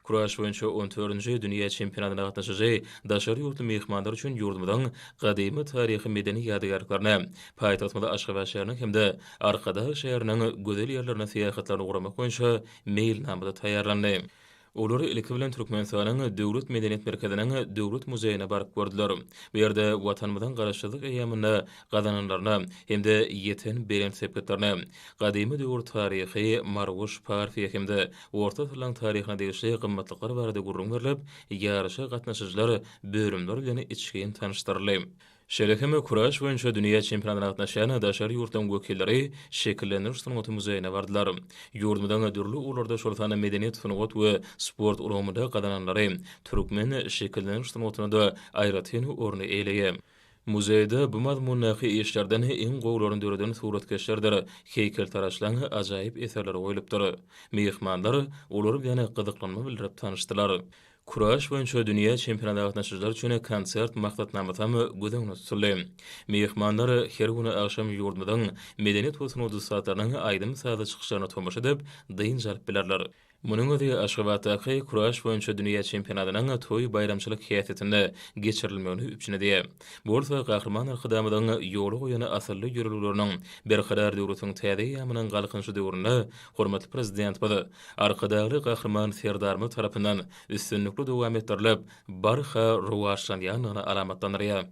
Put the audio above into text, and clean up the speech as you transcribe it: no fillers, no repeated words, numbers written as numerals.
Kuraş boýunça on dördünji dünýä çempionatyna gatnaşyjy daşary ýurtly myhmanlar üçin ýurdumyzyň gadymy taryhy-medeni ýadygärliklerine, paýtagtymyz Aşgabat şäheriniň hem-de Arkadag şäheriniň gözel ýerlerine syýahatlaryny guramak boýunça meýilnama-da taýýarlandy. Olar ilki bilen Türkmenistanyň Döwlet medeniýet merkeziniň Döwlet muzeýine baryp gördüler. Bu ýerde Watanymyzyň Garaşsyzlyk eýýamynda gazananlaryna hem-de ýeten belent sepgitlerine, gadymy döwür taryhy, Marguş, Parfiýa hem-de Orta asyrlaryň taryhyna degişli gymmatlyklar barada gürrüň berlip, ýaryşa gatnaşyjylar bölümler bilen içgin tanyşdyryldy. Şeýle hem kuraş boýunça dünýä çempionatyna gatnaşýan daşary ýurtlaryň wekilleri Şekillendiriş sungaty muzeýine bardylar. Ýurdumyzyň dürli ugurlarda, şol sanda medeniýet, sungat we sport ulgamynda gazananlary türkmen şekillendiriş sungatynda-da aýratyn orny eýeleýär. Muzeýde bu mazmundaky işlerden iň gowularyny döreden suratkeşlerdir heýkeltaraşlaryň ajaýyp eserleri goýlupdyr. Myhmanlar olar bilen gyzyklanma bildirip tanyşdylar. Kuraş boýunça dünýä çempionatyna gatnaşyjylar üçin konsert maksatnamasam göz öňünde tutuldy. Myhmanlar her gün agşam ýurdumyzyň medeniýet we sungat ussatlarynyň aýdym-sazly çykyşlaryna tomaşa edip, dynç alyp bilerler. Munuň özi Aşgabatdaky Kuraş boýunça dünýä çempionatynyň toý-baýramçylyk häsiýetinde geçirilmegini üpjün edýär. Bu bolsa Gahryman Arkadagymyzyň ýola goýan asylly ýörelgeleriniň Berkarar döwletiň täze eýýamynyň Galkynyşy döwründe hormatly Prezidentimiz Arkadagly Gahryman Serdarymyz tarapyndan üstünlikli dowam etdirilip, barha rowaçlanýandygyny alamatlandyrýar.